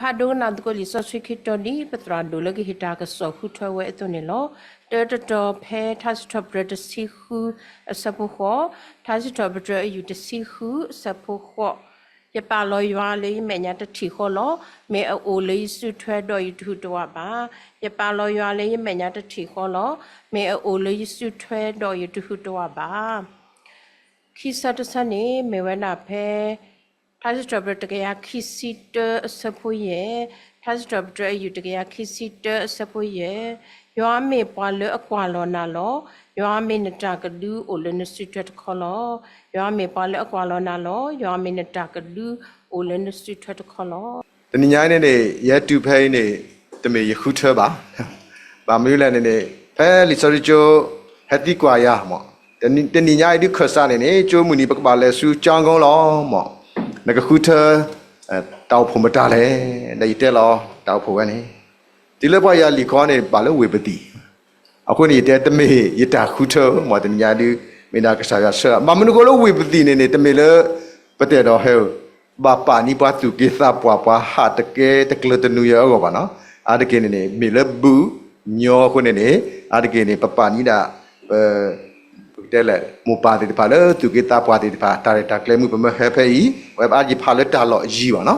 ဖးဒိကနၣ်သကိးလံာ်စီဆှံခံတီၤဒ် ပသရၣ်ဒိၣ်လၢကဟ့ၣ်တၢ်ကစီၣ်ဃုထၢဝဲအသိးန့ၣ်လီၤ. တၢတတီၤဖဲထါစံးထီၣ်ပတြၢၤတဆံဃုအဆၢဖိဃိး, ထါစံးထီၣ်ပတြၢၤအယုၢ်တဆံဃုအဆၢဖိဃိး, ယပာ်လီၤယွၤလၢယမဲာ်ညါတထံၣ်ဃီလီၤ. မ့ၢ်အအိၣ်လၢယစုထွဲဒီးယတဟူးတဝးဘၣ်. ယပာ်လီၤယွၤလၢယမဲာ်ညါတထံၣ်ဃီလီၤ. မ့ၢ်အအိၣ်လၢယစုထွဲဒီးယတဟူးတဝးဘၣ်. ခံဆၢတဆၢန့ၣ် မ့ၢ်ဝဲဒၣ်ဖဲ ထါစံးထီၣ်ပတြၢၤတကယၤခံဆံတၢအဆၢဖိယဲၢ်, ထါစံးထီၣ်ပတြၢၤအယုၢ်တကယၤခံဆံတၢအဆၢဖိယဲၢ်, ယွၤမ့ၢ်ပှၤလၢအကွၢ်လီၤနၤလီၤ. ယွၤမ့ၢ်နတၢ်ကဒုအိၣ်လၢနစုထွဲတခီလီၤ. ယွၤမ့ၢ်ပှၤလၢအကွၢ်လီၤနၤလီၤ. ယွၤမ့ၢ်နတၢ်ကဒုအိၣ်လၢနစုထွဲတခီလီၤ. တနံၤညါအံၤန့ၣ်န့ၣ် ယဲတုၤဖဲအံၤန့ၣ် တမ့ၢ်ယဃုထၢဘၣ်. ဘၣ်မနုၤလဲၣ်န့ၣ်န့ၣ် ဖဲလံာ်စီဆှံကၠိ ဟဲသံကွၢ်ယၤမး, တနံၤညါအံၤဒုးခၢၣ်စးန့ၣ်န့ၣ် ကၠိမုၢ်နံၤပကဘၣ်လဲၤဆူကၠီကိလီၤမး, နကဃုထၢ တၢ်အိၣ်ဖှိၣ်မတၤလဲၣ်. ဒီးယတဲလီၤတၢ်အိၣ်ဖှိၣ်ဝဲန့ၣ် တုၤလၢပှၤယၤလံာ်ခီန့ၣ် ဘၣ်လၢဝ့ၢ်ပသံၣ်, အဃိန့ၣ် ယတဲတမ့ၢ်ယတၢ်ဃုထၢမး တနံၤညါဒုး မ့ၢ်ဒၣ်ကစၢ်ယွၤဆှၢ, ဘၣ်မနုၤအဃိလၢဝ့ၢ်ပသံၣ်န့ၣ်န့ၣ် တမ့ၢ်လၢ ပတဲဒီးဟဲ ဘၣ်ပာ်နံၤပှၤသူၣ်က့သးပှၢ် ပှၤဟးတကဲတကျၢၤတနုာ်ယဲအဂီၢ်ဘၣ်နီၤ, အါတက့ၢ်န့ၣ်န့ၣ် မ့ၢ်လၢဘူၣ်ညီအဃိန့ၣ်န့ၣ် အါတက့ၢ်န့ၣ် ပပာ်နံၤဒၣ် ပ ပကတဲလဲၣ် မိၢ်ပၢ်သ့ၣ်တဖၣ်လၢသူၣ်က့သးပှၢ်သ့ၣ်တဖၣ် တၢ်ရဲၣ်တၢ်ကျဲၤမုၢ်ပမၢဟဲဖဲအံၤ အဝဲအါတက့ၢ်ဖးလၢတၢ်လီၢ်ယံၤဘၣ်နီၤ,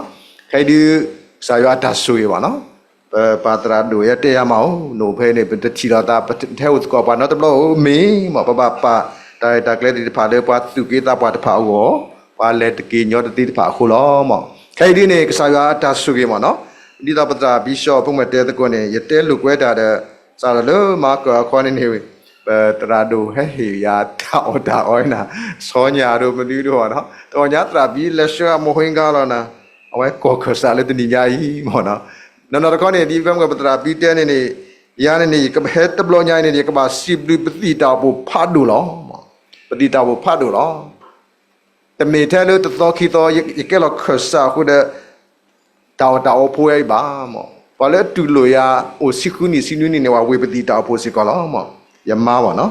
ခဲအံၤဒုး ကစၢ်ယွၤအတၢ်ဆိၣ်ဂ့ၤဘၣ်နီၤ, ပပၢ်သရၣ်ဒိၣ်ယတဲယၤမးအိၣ် နအိၣ်ဖဲန့ၣ် ပတထံၣ်လိာ်သး ပတဟဲအိၣ်သကိးပှၤနီတဘျီဧိၤ မ့ၢ်မး ပဘၣ်ပာ်တၢ်ရဲၣ်တၢ်ကျဲၤသ့ၣ်တဖၣ်လၢပှၤသူၣ်က့သးပှၢ်တဖၣ်အဂီၢ် ပှၤလဲၤတက့ၤညီတသ့တဖၣ်အဃိလီၤမး, ခဲအံၤဒုးန့ၣ် ကစၢ်ယွၤအတၢ်ဆိၣ်ဂ့ၤမးနီၤ, ဒ်သိးပသရၣ်ဘံၣ်စီၣ်ဖိမုၣ်တဲသကိးန့ၣ် ယတဲလိာ်ကွဲတၢ်ဒီး စးထီၣ်လၢမၤကၢၢ်အခီန့ၣ်န့ၣ် ပသရၣ်ဒိၣ်ဟဲဟ့ၣ်ယၤတၢ်အီၣ်တၢ်အီနၤ ဆီညၣ်ဒိၣ်မနုၤဒိၣ်ဘၣ်နီၤ, တအီၣ်ညါသရၣ်ဘံၣ်လဲၤဆှၢအမိၢ်ဟ့ကါလီၤနၤ, အဝဲကီၢ်ခၢၣ်စးလၢတနံၤညါအံၤမးနီၤ, နီၢ်နီၢ်တခီန့ၣ် ဒ်ဖဲမ့ၢ်ပသရၣ်ဘံၣ်တဲန့ၣ်န့ၣ် ယၤန့ၣ်န့ၣ် ယကဟဲတဘျီညါအံၤန့ၣ် ယကဘၣ်စံးဘျုးပသံၣ်တၢ်အိၣ်ဖှိၣ်ဖးဒိၣ်လီၤ, ပသံၣ်တၢ်အိၣ်ဖှိၣ်ဖးဒိၣ်လီၤ. တမ့ၢ်ထဲလၢတသီခံသီ ယကဲလီၤခၢၣ်စးအဃိဒီး တၢ်အီၣ်တၢ်အီဖိဝဲအံၤဘၣ်မး, ပှၤလၢအတူၢ်လိာ်ယၤ အိၣ်ဆံဃုနံၣ်ဆံနွံနံၣ်န့ၣ် ပှၤဝ့ၢ်ပသံၣ်တၢ်အိၣ်ဖှိၣ်စ့ၢ်ကီးလီၤမး, ယမါဘၣ်နီၤ,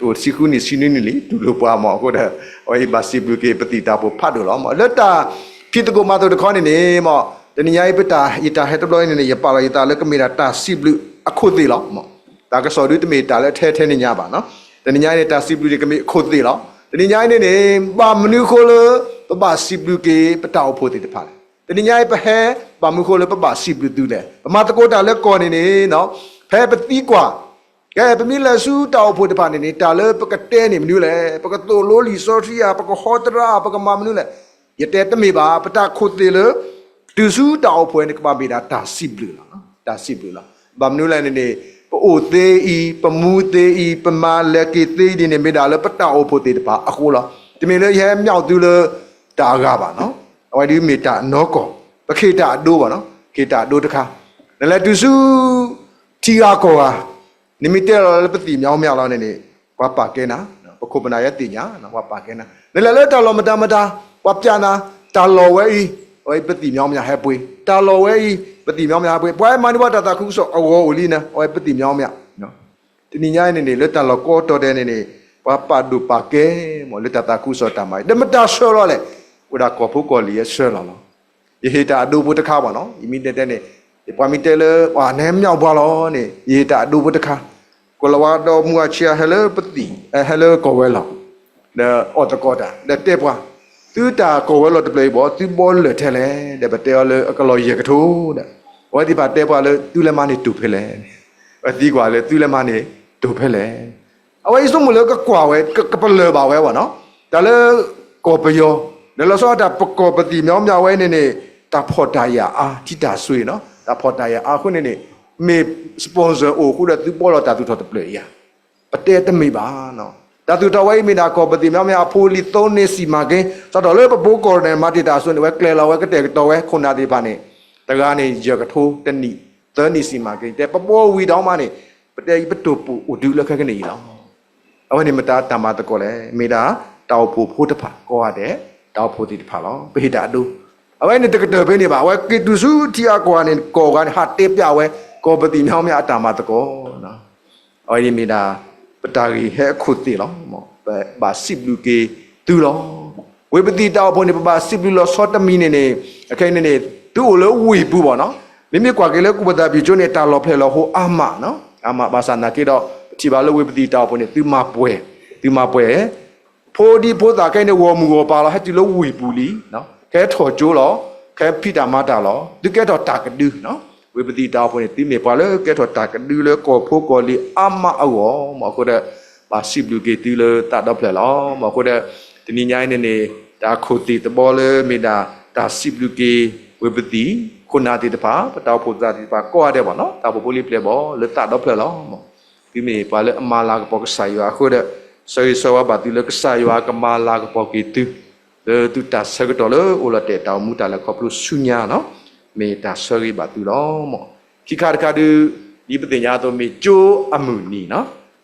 အိၣ်ဆံဃုနံၣ်ဆံနွံနံၣ်လံ တူၢ်လိာ်ပှၤမး အဃိဒီး အဝဲအံၤဘၣ်စံးဘျုးက့ၤပသံၣ်တၢ်အိၣ်ဖှိၣ်ဖးဒိၣ်လီၤမး, လၢတၢ်ဖံးသကိးမၤသကိးတခီန့ၣ်န့ၣ်မး တနံၤညါအံၤပတၢ် ယတၢ်ဟဲတဘျီအံၤန့ၣ်န့ၣ် ယပာ်လီၤယသးလၢကမ့ၢ်ဒၣ်တၢ်စံးဘျုးအခိၣ်သ့ၣ်လီၤမး, တၢ်ကစီၣ်ဒုးတမ့ၢ်တၢ်လၢအထဲထဲန့ၣ်ညါဘၣ်နီၤ, တနံၤညါအံၤန့ၣ် တၢ်စံးဘျုးန့ၣ်ကမ့ၢ်အခိၣ်သ့ၣ်လီၤ, တနံၤညါအံၤန့ၣ်န့ၣ် ဘၣ်မနုၤအဃိလၢ ပဘၣ်စံးဘျုးက့ၤပတၢ်အိၣ်ဖှိၣ်သ့ၣ်တဖၣ်လဲၣ်, တနံၤညါအံၤပဟဲ ဘၣ်မနုၤအဃိလၢပဘၣ်စံးဘျုးသုလဲၣ်, ပမၤသကိးတၢ်လၢကီၢ်န့ၣ်န့ၣ် ဖဲပသံကွၢ် ကဲ ပမ့ၢ်လဲၤဆူတၢ်အိၣ်ဖှိၣ်တဖၣ်န့ၣ်န့ၣ် တၢ်လၢပကတဲန့ၣ်မနုၤလဲၣ်, ပကသိၣ်လိလံာ်စီဆှံဧါ, ပကဟီတရါဧါ, ပကမၤမနုၤလဲၣ်, ယတဲတမ့ၢ်ဘၣ်, ပတၢ်ခိၣ်သ့ၣ်လၢ တုၤဆူတၢ်အိၣ်ဖှိၣ်န့ၣ် ကဘၣ်မ့ၢ်ဒၣ်တၢ်စံးဘျုးလီၤ, တၢ်စံးဘျုးလီၤ, ဘၣ်မနုၤလဲၣ်န့ၣ်န့ၣ် ပအိၣ်သ့အံၤ, ပမူသ့အံၤ, ပမၤလဲၤက့ၤသ့အံၤန့ၣ် မ့ၢ်ဒၣ်လၢပတၢ်အိၣ်ဖှိၣ်သ့ၣ်တဖၣ်အဃိလီၤ, တမ့ၢ်လၢယဟဲမၠီၣ်သုလၢ တၢ်အဂၤဘၣ်နီၤ, အဝဲဒုးမ့ၢ်တၢ်နီၢ်ကီၢ်, ပခ့ၣ်တၢ်အဒိဘၣ်နီၤ, ခ့ၣ်တၢ်အဒိတခါ, နလဲၤတုၤဆူ ထံဂၤကီၢ်ဂၤ, နမ့ၢ်တဲလီၤလၢပသံၣ်မၠီမၠၣ်လီၤန့ၣ်န့ၣ် ပှၤပာ်ကဲနၤ, ပခိၣ်ပနၢ်ယဲသ့ၣ်ညါ, ပှၤပာ်ကဲနၤ, နလဲၤလၢတၢ်လီၢ်မတၤမတၤ, ပှၤပျးနၤ, တၢ်လီၢ်ဝဲအံၤ, အဝဲအံၤပသံၣ်မၠီမၠၣ်ဟဲပှ့ၤ, တၢ်လီၢ်ဝဲအံၤ, ပသံၣ်မၠီမၠၣ်ဟဲပှ့ၤ, ပှၤမၤန့ၢ်ပှၤတၢ်သးခုကစီၣ်အဂီၢ်အိၣ်လံနၤ, အဝဲပသံၣ်မၠီမၠၣ် တနံၤညါအံၤန့ၣ်န့ၣ် လၢတၢ်လီၢ်ကိးတီၤဒဲးန့ၣ်န့ၣ် ပှၤပာ်ဒိၣ်ပာ်ကဲမးလၢတၢ်သးခုကစီၣ်တၢ်မၤအံၤ ဒီးမတၤဆှၢလီၤလဲၣ်, အိၣ်ဒၣ်ကီၢ်ဖိကီၢ်လံၤအဆှၢလီၤလီၤ. ယဟ့ၣ်တၢ်အဒိဖိတခါဘၣ်နီၤ, ယမ့ၢ်တဲတဲန့ၣ် ယပှၤမ့ၢ်တဲလၢ ပှၤနဟဲမၠီၣ်ပှၤလီၤန့ၣ် ယဟ့ၣ်တၢ်အဒိဖိတခါ, ကီၢ်လၤဝါဒီမူအဆံးအဟဲလၢပသံၣ် ဟဲလၢကီၢ်ဝဲလီၢ် ဒီးအီၣ်သကိးတၢ် ဒီးတဲပှၤ, သုတၢ်ကီၢ်ဝဲလီၢ်တဖျၢၣ်အံၤဘၣ် သုဘီလၢာ်ထဲလဲၣ်, ဒီးပတဲအီၤလၢအကလီၢ်ယဲၢ်ကထိဒီး အဝဲသ့ၣ်တဖၣ်တဲပှၤလၢသုလဲၤမၤန့ၢ်တိၢ်ဖဲလဲၣ်, ပသံကွၢ်လၢသုလဲၤမၤန့ၢ်တိၢ်ဖဲလဲၣ်. အဝဲအံၤဆိကမိၣ်လၢကကွၢ်ဝဲ ကပလၢၢ်ဘၣ်ဝဲဘၣ်နီၤ, တၢ်လၢကီၢ်ပယီၤ ဒီးလီၤဆီဒၣ်တၢ်ပကီၢ်ပသံၣ်မၠီမၠၣ်ဝဲန့ၣ်န့ၣ် တၢ်ဖှီၣ်တၢ်ယာ်အါ ထံတၢ်ဆွ့နီၤ, တၢ်ဖှီၣ်တၢ်ယာ်အါအဃိန့ၣ်န့ၣ် မ့ၢ် sponsor အိၣ်ဃုာ်ဒီးသုဘီလီၤတၢ်သူၣ်ထီၣ်တဖျၢၣ်ဧါ. ပတဲတမ့ၢ်ဘၣ်နီၤ, တၢ်သူၣ်ထီၣ်ဝဲအံၤမ့ၢ်ဒၣ်ကီၢ်ပသံၣ်မၠီမၠၣ်အဖိလံၤ သိန့ၢ်စံၣ်မၤက့ၤ စးထီၣ်လၢပဖိကီၢ်န့ၣ် မၤတ့ၢ်တၢ်အစိၤန့ၣ် အဝဲကျဲၤလီၤဝဲကတဲာ်ကတီၤဝဲ ခိၣ်နၢ်သ့ၣ်တဖၣ်န့ၣ် တဂၤန့ၣ် ယဲၢ်ကထိတနံၣ် သၢနံၣ်စံၣ်မၤက့ၤ တဲပဘီဝံၤဒီးမးန့ၣ် ပတဲအံၤပတိၢ်ပူၤအိၣ်ဒုးလၢခဲကနံၣ်အံၤလီၤ. အဝဲန့ၣ်မတၤတၢ်မၤသကိးလဲၣ်, မ့ၢ်ဒၣ်တၢ်အိၣ်ဖှိၣ်ဖိတဖၣ်ကိးဂၤဒဲး, တၢ်အိၣ်ဖှိၣ်သ့ၣ်တဖၣ်လီၤ. ပဟ့ၣ်တၢ်အဒိ, အဝဲန့ၣ်တကတၢၢ်ဖဲန့ၣ်ဘၣ်, အဝဲက့ၤတုၤဆူထံအါကီၢ်ဂၤန့ၣ် ကီၢ်ဂၤန့ၣ် ဟးတဲပျးဝဲ ကီၢ်ပသံၣ်မၠီမၠၣ်အတၢ်မၤသကိး အဝဲန့ၣ်မ့ၢ်ဒၣ် ပတၢ်ဂ့ၢ်ဟဲအခိၣ်သ့ၣ်လီၤ. ပဘၣ်စံးဘျုးက့ၤသုလီၤ. ဝ့ၢ်ပသံၣ်တၢ်အိၣ်ဖှိၣ်န့ၣ် ပဘၣ်စံးဘျုးလီၤဆီတမံၤန့ၣ်န့ၣ် အခဲအံၤန့ၣ်န့ၣ် သုအိၣ်လၢဝ့ၢ်ပူၤဘၣ်နီၤ. မ့မ့ၢ်ကွၢ်က့ၤလၢကူၣ်ဘၣ်သးပံၤကၠိန့ၣ် တၢ်လီၢ်ဖျဲၣ်လီၤဟိအါမးနီၤ, အါမးဘၣ်ဆၣ်နာ်က့ဒီး ပထံၣ်ဘၣ်လၢဝ့ၢ်ပသံၣ်တၢ်အိၣ်ဖှိၣ်န့ၣ် သုမၤပှဲၤ, သုမၤပှဲၤ ဖိဒံဖိသၣ်ခဲအံၤန့ၣ် ဂီၢ်မုၢ်ဂီၢ်ပၤလီၤ, ဟဲတုၤလၢဝ့ၢ်ပူၤလံ, ကဲထီၣ်ကၠိလီၤ, ကဲဖံးတၢ်မၤတၢ်လီၤ, သုကဲထီၣ်တၢ်ကဒုနီၤ. ဝ့ၢ်ပသံၣ်တၢ်အိၣ်ဖှိၣ်န့ၣ် သုမ့ၢ်ပှၤလၢကဲထီၣ်တၢ်ကဒုလၢကီၢ်ဖိကီၢ်လံၤအါမးအဂီၢ်, မ့ၢ်အဃိဒီး ဘၣ်စံးဘျုးက့ၤသုလၢသးဒီဖျၢၣ်လီၤ. မ့ၢ်အဃိဒီး တနံၤညါအံၤန့ၣ်န့ၣ် တၢ်ခိၣ်သ့ၣ်တဘီလၢမ့ၢ်ဒၣ် တၢ်စံးဘျုးက့ၤ ဝ့ၢ်ပသံၣ် ခိၣ်နၢ်သ့ၣ်တဖၣ် ပတၢ်အိၣ်ဖှိၣ်သရၣ်သ့ၣ်တဖၣ်ကိးဂၤဒဲးဘၣ်နီၤ, တၢ်အိၣ်ဖှိၣ်ဖိလံၤပျဲၢ်ဘီၣ် လၢသးဒီဖျၢၣ်လီၤ. သုမ့ၢ်ပှၤလၢအမၤလၤကပီၤကစၢ်ယွၤအဃိဒီး ဆၢဂ့ၤဆၢဝါဘၣ်သုလၢကစၢ်ယွၤကမၤလၤကပီၤက့ၤသု လၢသုတၢ်ဆၢကတီၢ်လၢအိၣ်လီၤတဲာ်တၢ်အိၣ်မူတၢ်လဲၤခီဖျိဆူညါနီၤ, မ့ၢ်တၢ်ဆၢဂ့ၤဘၣ်သုလီၤ. ခံခါတခါဒုး ဒ်ပသ့ၣ်ညါအသိးမ့ၢ်ကၠိအမုၢ်နံၤနီၤ,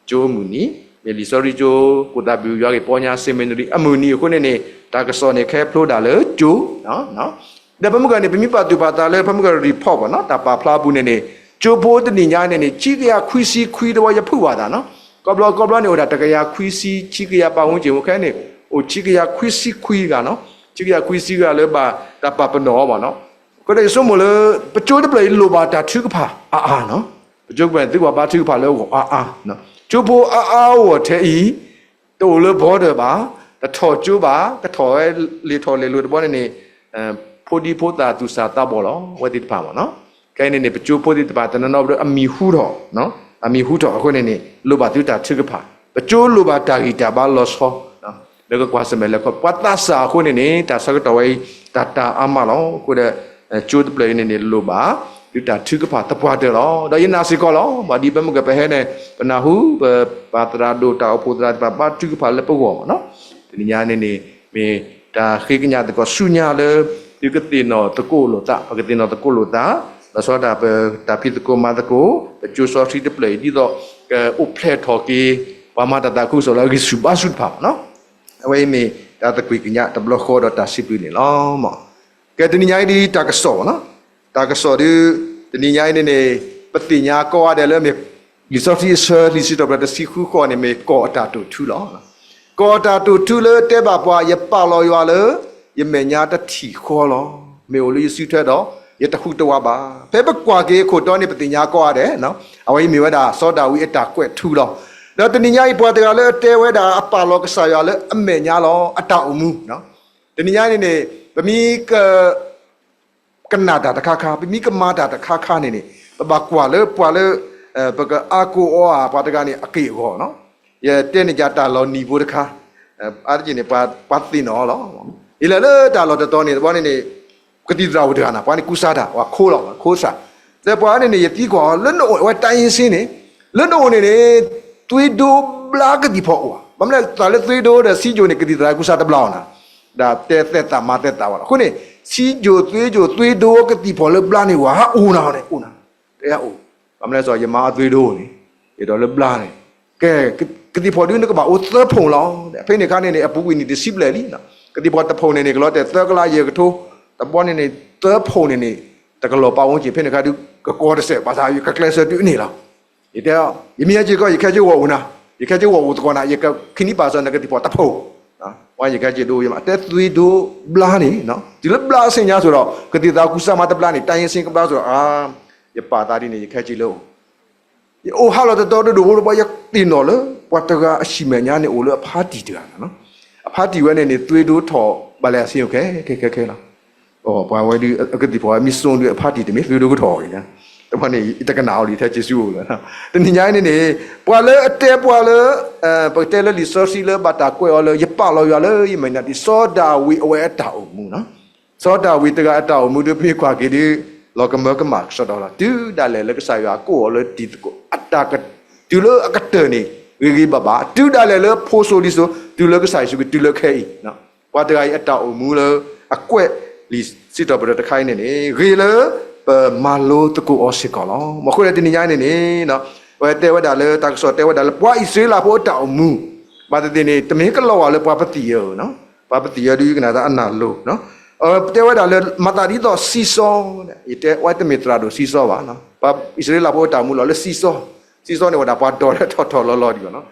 ကၠိအမုၢ်နံၤ, မ့ၢ်လံာ်စီဆှံကၠိ ကိၣ်သးဘုး ယွၤဂ့ၢ်ပီညါ seminary အမုၢ်နံၤအဃိန့ၣ်န့ၣ် တၢ်ကစီၣ်န့ၣ်ခဲဖျိဒၣ်လၢကၠိ ဒီးဖဲမုၢ်ဂီၤန့ၣ် ပမ့ၢ်ပာ်သူၣ်ပာ်သးလၢ ဖဲမုၢ်ဂီၤ report ဘၣ်နီၤ, တၢ်ပာ်ဖျါအပူၤန့ၣ်န့ၣ် ကၠိဖိတနံၤညါန့ၣ်န့ၣ် ခံကယၤခွံဆံခွံတဝီ ယဖုၣ်ဘၣ်သးနီၤ, ကီဘျီကီဘျီန့ၣ် အိၣ်ဒၣ်တကယၤခွံဆံ ခံကယၤ ပတ်ဝန်းကျင် ခဲန့ၣ် အိၣ်ခံကယၤခွံဆံခွံဂၤနီၤ, ခံကယၤခွံဆံဂၤလၢဘၣ်တၢ်ပာ်ပနီၣ်အီၤဘၣ်နီၤ. အဃိဒီးယဆိကမိၣ်လၢ ပကၠိတဖျၢၣ်အံၤလိၣ်ဘၣ်တၢ်ထုကဖၣ်အါအါနီၤ, ပကၠိတဖျၢၣ်န့ၣ် သုကဘၣ်ဘါထုကဖၣ်လၢအဂီၢ်အါအါ, ကၠိဖိအါအါဂီၢ်ထဲအံၤ တအိၣ်လၢ border ဘၣ်, တထီၣ်ကၠိဘၣ်, ကထီၣ်ဝဲလဲၤထီၣ်လဲၤလီၤတဘျီန့ၣ်န့ၣ် ဖိဒံဖိသၣ်သူၣ်စၢ်သးဘီၣ်လီၤ, အဝဲသ့ၣ်တဖၣ်မ့ၢ်နီၤ. ခဲအံၤန့ၣ်န့ၣ် ပကၠိဖိသ့ၣ်တဖၣ်တနီၤနီၤဒီး အမံၤဟူထီၣ်, အမံၤဟူထီၣ်အဃိန့ၣ်န့ၣ် လိၣ်ဘၣ်သုတၢ်ထုကဖၣ်, ပကၠိလိၣ်ဘၣ်တၢ်ဂံၢ်တၢ်ဘါလီၤဆီ လၢကကွၢ်ဆၢၣ်မဲာ်လဲၤခီ ပှၤသးစၢ်အဃိန့ၣ်န့ၣ် တၢ်ဆၢကတီၢ်ဝဲအံၤ တၢ်တၢ်အါမးလီၤ. အဃိဒီး ကၠိတဖျၢၣ်အံၤန့ၣ်န့ၣ် လိၣ်ဘၣ်သုတၢ်ထုကဖၣ်သပှၢ်တၢၢ်လီၤ. ဒီးယနာ်စ့ၢ်ကီးလီၤ, ဘၣ်ဒ်ပမုၢ်ကပဟဲန့ၣ် ပနၢ်ဟူ ပပၢ်သရၣ်ဒိၣ် တၢ်အိၣ်ဖှိၣ်သရၣ်သ့ၣ်တဖၣ် ဘါထုကဖၣ်လၢပဂီၢ်မ့ၢ်နီၤ. တနံၤညါန့ၣ်န့ၣ် မ့ၢ်တၢ်ဃ့ကညးသကိးဆူညါလၢ သုကသ့ၣ်နီၣ်သကိးလိာ်သး, ပကသ့ၣ်နီၣ်သကိးလိာ်သး, လီၤဆီဒၣ်တၢ် ပတၢ်ဖံးသကိးမၤသကိး ပကၠိစီဆှံတဖျၢၣ်အံၤ ဒ်သိး ကအိၣ်ဖျဲၣ်ထီၣ်က့ၤ ပှၤမၤတၢ်သးခုကစီၣ်လၢအဂံၢ်ဆူၣ်ဘါဆူၣ်တဖၣ်မ့ၢ်နီၤ. အဝဲအံၤမ့ၢ်တၢ်သကွံာ်ကညးတဘျီဃီဒီးတၢ်စံးဘျုးန့ၣ်လီၤ. ကဲတနံၤညါအံၤဒ်တၢ်ကစီၣ်မ့ၢ်နီၤ, တၢ်ကစီၣ်ဒ် တနံၤညါအံၤန့ၣ်န့ၣ် ပသ့ၣ်ညါကိးဂၤဒဲးလၢမ့ၢ် လံာ်စီဆှံအဆၢ လံာ်စံးထီၣ်ပတြၢၤတဆံဃုဃီန့ၣ် မ့ၢ်ကီၢ်အတၢ်တိာ်ထူလီၤ. ကီၢ်အတၢ်တိာ်ထူလၢတဲဘၣ်ပှၤ ယပာ်လီၤယွၤလၢ ယမဲာ်ညါတထံၣ်ဃီလီၤ. မ့ၢ်အိၣ်လၢယစုထွဲဒီး ယတဟူးတဝးဘၣ်. ဖဲပကွၢ်က့ၤအခိၣ်တီန့ၣ် ပသ့ၣ်ညါကိးဂၤဒဲး, အဝဲအံၤမ့ၢ်ဝဲဒၣ် စီၤဒၤဝံးအတၢ်ကွဲးထူလီၤ. ဒီးတနံၤညါအံၤ ပှၤတဂၤလၢအတဲဝဲဒၣ် အပာ်လီၤကစၢ်ယွၤလၢအမဲာ်ညါလီၤ အတၢ်အိၣ်မူ, တနံၤညါန့ၣ်န့ၣ် ပမ့ၢ်က ကနၣ်တၢ်တခါခါ, ပမ့ၢ်ကမၤတၢ်တခါခါန့ၣ်န့ၣ် ပဘၣ်ကွၢ်လၢပှၤလၢ ပကအါကိးအီဧါ ပှၤတဂၤန့ၣ် အက့ၢ်အဂီၤနီၤ. ယတဲန့ၢ်ယၤတၢ်လီၢ်နံၤဖိတခါ, အါတက့ၢ်န့ၣ် ပှၤသ့ၣ်နီၣ်အီၤလီၤ. ယလဲၤလၢတၢ်လီၢ်တတီၤန့ၣ် တဘျီန့ၣ်န့ၣ် ကသံၣ်သရၣ်အိၣ်တဂၤနီၤ, ပှၤန့ၣ်ကူစါတၢ်, ပှၤခိးလီၤ, ခိးစၢ်. ဒီးပှၤန့ၣ်န့ၣ် ယသံကွၢ်အီၤ လၢနအိၣ်ဝဲတၢ်အ့စ့န့ၣ်, လၢနအိၣ်န့ၣ်န့ၣ် သွေးတိုးဘျါကသံၣ်ဖီၣ်အိၣ်ဧါ. ဘၣ်မနုၤလဲၣ် သးလၢ သွေးတိုး ဒီး ဆီးချို န့ၣ် ကသံၣ်သရၣ်ကူစါတဘျါအီၤနၤ, ဒီးတဲသဲသးမၤသဲသးဝဲလီၤ. အဃိန့ၣ် ဆီးချို သွေးတိုး သွေးတိုး ကသံၣ်ဖီၣ်လၢဘျါန့ၣ် ဝဲအိၣ်နၤန့ၣ် အိၣ်နၤ, တဲအိၣ်. ဘၣ်မနုၤလဲၣ် စီၤ ယမါအသွေးတိုး န့ၣ် ယဒီးလၢဘျါန့ၣ်, ကဲ ကသံၣ်ဖီၣ်ဒုး နကဘၣ်အိၣ်သၢဖုံလီၤ. ဖဲန့ၣ်အခါန့ၣ်န့ၣ် အပူၤကွံာ်နံၣ်တဆံဘျဲၣ်လံ, ကသံၣ်ဖီၣ်တဖုံန့ၣ်န့ၣ် ကလီၤတဲာ်သၢကလးယဲၢ်ကထိ, တဘျီန့ၣ်န့ၣ် သၢဖုံန့ၣ်န့ၣ် တကလီၤပာ်ဝဲက့ၤ ဖဲန့ၣ်အခါဒုး ကကီတစဲး ဘၣ်ဆၣ်ယကကျဲးစၢးတုၤန့ၣ်လီၤ. ယတဲ, ယမ့ၢ်ဟဲက့ၤကီး ယခဲက့ၤဂီၤအိၣ်နၤ, ယခဲက့ၤဂီၤအိၣ်သကိးနၤ, ယကခံနံၣ်ပာ်စၢၤနကသံၣ်ဖီၣ်တဖုံ, ဝဲယခဲက့ၤဒိ ယမါတဲ သွေးတိုး ဘျါန့ၣ်, တုၤလၢဘျါအဆ့ညါစိၤဒီး ကသံၣ်သရၣ်ကူစါမၤတဘျါန့ၣ် တၢ်အ့စ့ကဘျါစိၤဒီး ယပာ်သးဒ်န့ၣ် ယခဲက့ၤလၢအိၣ် ယအိၣ်ဟးလီၤတတီၤဒိၣ်ဒိၣ်ဘိဘိ ယသ့ၣ်နီၣ်လၢ ပှၤတဂၤအဟံၣ်မဲာ်ညါန့ၣ် အိၣ်လၢအဖါတံၢ်တဂၤန့ၣ်လီၤ. အဖါတံၢ်ဝဲန့ၣ်န့ၣ် သွေးတိုး ထီၣ်ဘၣ်လဲၣ်အဆ့ ခဲခဲခဲခဲလီၤ. ပှၤဝဲဒုး အကသံၣ်ဖီၣ်ဝဲမ့ၢ်စိဒုး အဖါတံၢ်တမ့ၢ် သွေးတိုး ကထီၣ်အီၤန့ၣ်, တဘျီန့ၣ် ယတကနၣ်အီၤလံ ထဲက့ၤဆူအအိၣ်လီၤ. တနံၤညါအံၤန့ၣ်န့ၣ် ပှၤလၢအတဲပှၤလၢ ပကတဲလၢလံာ်စီဆှံလၢဘၣ်တၢ်ကွဲးအီၤလၢ ယပာ်လီၤယွၤလၢယမဲာ်ညါတထံၣ်, စီၤဒၤဝံးအဝဲအတၢ်အိၣ်မူနီၤ. စီၤဒၤဝံးတဂၤအတၢ်အိၣ်မူဒုး ပမ့ၢ်ကွၢ်က့ၤဒုး လီၤကမၢကမၣ်ကစီဒီလီၤ. တုၤဒၣ်လဲာ်လၢကစၢ်ယွၤကိးအီၤလၢတံၤသကိး အတၢ်က တုၤလၢအကတၢၢ်န့ၣ် ဂ့ၤဂ့ၤဘၣ်ဘၣ်, တုၤဒၣ်လဲာ်လၢဖိစိၤလံၤစိၤ တုၤလၢကစၢ်ယ့ၣ်ၡူးခရံာ် တုၤလၢခဲအံၤ, ပှၤတဂၤအံၤအတၢ်အိၣ်မူလၢ အကွဲးလံာ်စံးထီၣ်ပတြၢၤတခါအံၤန့ၣ်န့ၣ် ဂ့ၤလၢပမၤလိသကိးအီၤစ့ၢ်ကီးလီၤ. မ့ၢ်အဃိဒီးတနံၤညါအံၤန့ၣ်န့ၣ် အဝဲတဲဝဲဒၣ်လၢ တၢ်ကစီၣ်တဲဝဲဒၣ်လၢ ပှၤအံၣ်စရ့လးဖိအတၢ်အိၣ်မူ, ဘၣ်သ့ၣ်သ့ၣ်န့ၣ် တမ့ၢ်ကလီၤဂာ်လၢပှၤပသံၣ်ယဲၢ်, ပှၤပသံၣ်ယဲၢ်ဒုး ယကနၣ်တၢ်အနၢ်လိၤ, တဲဝဲဒၣ်လၢ မၤသးဒ်သိးစံစီ, ယတဲဝဲတမ့ၢ်သရၣ်ဒိၣ်စံစီဘၣ်, ပှၤအံၣ်စရ့လးဖိအတၢ်အိၣ်မူလီၤလၢစံစီ, စံစီန့ၣ်ဝဲဒၣ်ပှၤဒီးလၢထီၣ်ထီၣ်လီၤလီၤဒံးဘၣ်နီၤ.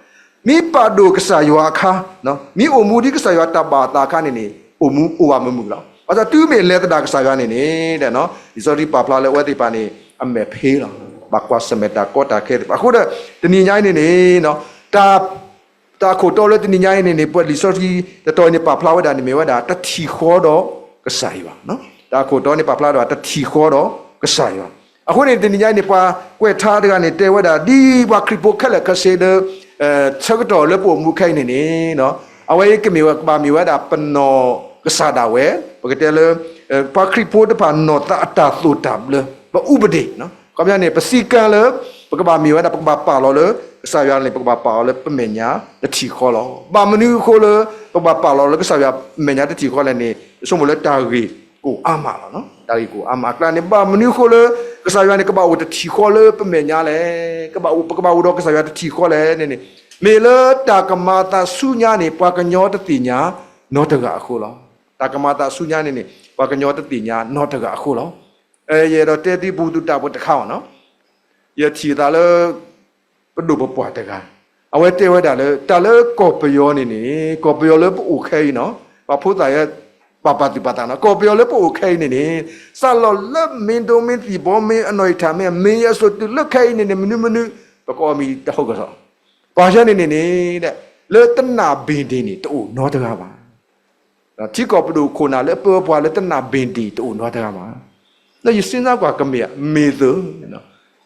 မ့ၢ်ပာ်ဒိၣ်ကစၢ်ယွၤအခါ, မ့ၢ်အိၣ်မူဒ်ကစၢ်ယွၤတၢ်ဘၣ်အသးအခါန့ၣ်န့ၣ် အိၣ်မူအိၣ်ဝဲမုာ်မုာ်လီၤ. ဘၣ်ဆၣ်တုၤမ့ၢ်လဲၤသဒၣ်ကစၢ်ယွၤန့ၣ်န့ၣ် လံာ်စီဆှံပာ်ဖျါလၢအဝဲသ့ၣ်တဖၣ်န့ၣ် အမဲာ်ဖ့လီၤ. ဘၣ်ကွၢ်ဆၢၣ်မဲာ်တၢ်ကီတၢ်ခဲသ့ၣ်တဖၣ်. အဃိဒီး တနံၤညါအံၤန့ၣ်န့ၣ် တၢ် တၢ်အခိၣ်တီလၢတနံၤညါအံၤန့ၣ်န့ၣ် ပလံာ်စီဆှံတတီၤအံၤန့ၣ် ပာ်ဖျါဝဲဒၣ်န့ၣ်မ့ၢ်ဝဲဒၣ် တထံၣ်ဃီဒီးကစၢ်ယွၤ. တၢ်အခိၣ်တီန့ၣ်ပာ်ဖျါဒီး တထံၣ်ဃီဒီးကစၢ်ယွၤ. အဃိန့ၣ် တနံၤညါအံၤန့ၣ် ပှၤကွဲးထါတဂၤန့ၣ် တဲဝဲဒၣ် ဒ်ပှၤခရံာ်ဖိခဲလၢာ်ခဲဆ့လၢ ဆၢကတီၢ်လၢပအိၣ်မူခဲအံၤန့ၣ်န့ၣ် အဝဲအံၤကမ့ၢ်ဝဲ ကဘၣ်မ့ၢ်ဝဲဒၣ်ပနီၢ်ကစၢ်ဒၣ်ဝဲ, ပကတဲလၢ ပှၤခရံာ်ဖိတဖၣ်နီၢ်သးအတၢ်သိၣ်တၢ်ဘျၢ, ပအူပဒ့ၣ်, ခီပညီန့ၣ် ပစည်းကမ်းလၢ ပကဘၣ်မ့ၢ်ဝဲဒၣ် ပကဘၣ်ပာ်လီၤလၢ ကစၢ်ယွၤန့ၣ် ပကဘၣ်ပာ်လီၤလၢပမဲာ်ညါတထံၣ်ဃီလီၤ. ဘၣ်မနုၤအဃိလၢ ပကဘၣ်ပာ်လီၤလၢကစၢ်ယွၤမဲာ်ညါတထံၣ်ဃီလဲၣ်န့ၣ် ယဆိကမိၣ်လၢတၢ်ဂ့ၢ်ကအိၣ်အါမးလီၤ. တၢ်ဂ့ၢ်ကအိၣ်အါမးအကျါန့ၣ် ဘၣ်မနုၤအဃိလၢ ကစၢ်ယွၤန့ၣ် ကဘၣ်အိၣ်တထံၣ်ဃီလၢပမဲာ်ညါလဲၣ်, ပကဘၣ်အိၣ်ဒီးကစၢ်ယွၤတထံၣ်ဃီလဲၣ်န့ၣ်န့ၣ် မ့ၢ်လၢတၢ်ကမၤအသးဆူညါန့ၣ် ပှၤကညီတသ့ၣ်ညါနီတဂၤအဃိလီၤ. တၢ်ကမၤအသးဆူညါန့ၣ်န့ၣ် ပှၤကညီတသ့ၣ်ညါနီတဂၤအဃိလီၤ. ယအဲၣ်ဒိးတဲသု ဘူၣ်သူၣ်တၢ်ဖိတခါအီၤနီၤ, ယထံၣ်သးလၢ ပဒိၣ်ပပှၢ်တဂၤ, အဝဲတဲဝဲဒၣ်လၢ တၢ်လၢကီၢ်ပယီၤန့ၣ်န့ၣ် ကီၢ်ပယီၤလၢပအိၣ်ခဲအံၤနီၤ, ပှၤဖိသၣ်ယဲ ပာ်ပာ်သူၣ်ပာ်သးနီၤ, ကီၢ်ပယီၤလၢပအိၣ်ခဲအံၤန့ၣ်န့ၣ် စးလီၤလၢမ့ၢ်ဒိမ့ၢ်သံၣ်ဘီ မ့ၢ်အနီၢ်အံးထၣ် မ့ၢ်အမ့ၢ်ယဲအစိၤတုၤလၢခဲအံၤန့ၣ်န့ၣ် မနုၤမနုၤ ပကအီၣ်မ့ၤတဟီၣ်ကစီၣ်, ပှၤယဲန့ၣ်န့ၣ်န့ၣ် လၢတနၢ်ဘ့ၣ်ဒ့ၣ်န့ၣ် တအိၣ်နီတဂၤဘၣ်. ထံကီၢ်ပဒိၣ်ခိၣ်နၢ်လၢအပၢပှၤလၢတနၢ်ဘ့ၣ်ဒ့ၣ်တအိၣ်နီတဂၤဘၣ်. ဒီးယစံးစၢ်ကွၢ်ကမ့ၢ် မ့ၢ်သၢ,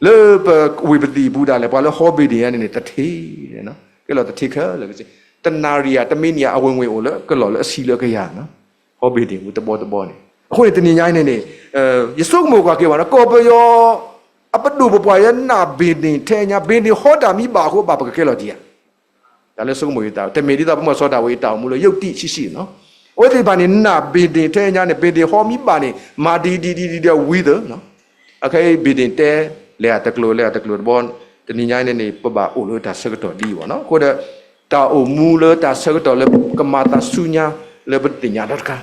လၢပဝ့ၢ်ပသံၣ်ပူၤဒၣ်လဲာ် ပှၤလၢဟီဘ့ၣ်ဒ့ၣ်ယဲန့ၣ်န့ၣ် တထံၣ်, ကဲလီၤတထံၣ်ခဲလၢာ်ကစ့ၢ်, တနၣ်ရံၣ်ဧါ တမံးနံးဧါ အဝင်ငွေအိၣ်လၢကလီၢ်လၢအဆံလၢအကယၤနီၤ, ဟီဘ့ၣ်ဒ့ၣ်ပူၤတဘီတဘီန့ၣ်. အဃိန့ၣ် တနံၤညါအံၤန့ၣ်န့ၣ် ယဆိကမိၣ်ကွၢ်က့ၤဘၣ်နီၤ ကီၢ်ပယီၤ အပဒိၣ်ပပှၢ်ယဲနၢ်ဘ့ၣ်ဒ့ၣ်ထဲညါ ဘ့ၣ်ဒ့ၣ်ဟီတၢ်မံဘၣ်အဃိ ဘၣ်ပကကဲလီၤတံၢ်ဧါ. တၢ်လၢဆိကမိၣ်ယတၢ် တမ့ၢ်ဒ်သိးပမ့ၢ်စီၤဒၤဝံးအတၢ်အိၣ်မူလၢယုၢ်တံၢ်ဆံးဆံးနီၤ, အဝဲသ့ၣ်တဖၣ်န့ၣ် နၢ်ဘ့ၣ်ဒ့ၣ်ထဲညါန့ၣ် ဘ့ၣ်ဒ့ၣ်ဟီမံဘၣ်န့ၣ် မၤဒ်ဒ်ဒ်ဒ်ဒ်ဝံသၢနီၤ. အခဲအံၤဘ့ၣ်ဒ့ၣ်တဲ လဲၤအတကျိၤ လဲၤအတကျိၤတဘီ, တနံၤညါအံၤန့ၣ်န့ၣ် ပဘၣ်အိၣ်လၢတၢ်ဆၢကတီၢ်ဒ်အံၤဘၣ်နီၤ. အဃိဒီး တၢ်အိၣ်မူလၢတၢ်ဆၢကတီၢ်လၢကမၤသးဆူညါလၢပတသ့ၣ်ညါနီတခါ,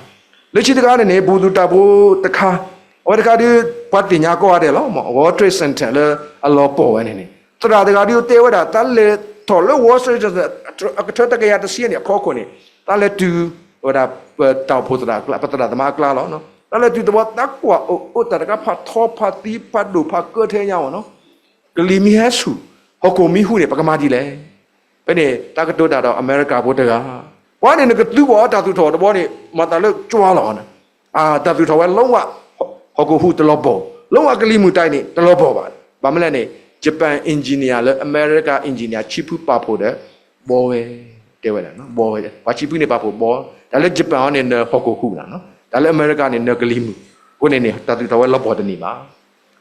လၢခံတခါန့ၣ်န့ၣ် ဘူၣ်သူၣ်တၢ်ဖိတခါ, အဝဲတခါဒ် ပှၤသ့ၣ်ညါကိးဂၤဒဲးလီၤ, World Trade Center လၢအလီၤပှီၢ်ဝဲန့ၣ်န့ၣ် သရၣ်တဂၤဒ်တဲဝဲဒၣ် တၢ်လဲၤထီၣ်လၢ World Trade Center အကထၢတကယၤတဆံန့ၣ် အဖီခိၣ်န့ၣ် တၢ်လဲၤတုၤဝဲဒၣ် ပတၢ်အိၣ်ဖှိၣ်သရၣ်အကျါ ပသရၣ်သမါအကျါလီၤ. တၢ်လဲၤတုၤသဝီ တၢ်ကွၢ်အိၣ်အိၣ်တၢ်တခါ ဖးထီဖးသံ ဖးဒိၣ်ဖးကၢထဲညါဝဲနီၤ, ကလံၤမံဟဲဆူၣ် ဟီၣ်ခိၣ်မံဟူးန့ၣ် ပကမၤဒ်လဲၣ်. ဖဲန့ၣ် တၢ်ကတိၤတၢ်ဒီးအမဲရကၤဖိတဂၤ, ပှၤန့ၣ်နကသူကွၢ်အီၤ တၢ်သူၣ်ထီၣ်တဘီန့ၣ် မၤသးလၢကၠွါလီၤ. တၢ်သူၣ်ထီၣ်ဝဲလီၤဝဲ ဟီၣ်ခိၣ်ဟူးတလီၤပှီၢ်, လီၤဝဲကလံၤမုၢ်တၢ်အံၤန့ၣ် တလီၤပှီၢ်ဘၣ်. ဘၣ်မနုၤလဲၣ်န့ၣ် Japan engineer လၢအမဲရကၤ engineer ဆံဖုပာ်ဖှိၣ်ဒီး ဘီဝဲ, တဲဝဲဒၣ် ဘီဝဲ, ပှၤဆံဖုန့ၣ်ပာ်ဖှိၣ်ဘီ, တၢ်လၢ Japan အီၤန့ၣ် နဟီၣ်ခိၣ်ဟူးနၤ, တၢ်လၢအမဲရကၤန့ၣ် နကလံၤမုၢ်, အဃိန့ၣ်န့ၣ် တၢ်သူၣ်ထီၣ်ဝဲလီၤပှီၢ်တန့ၢ်ဘၣ်.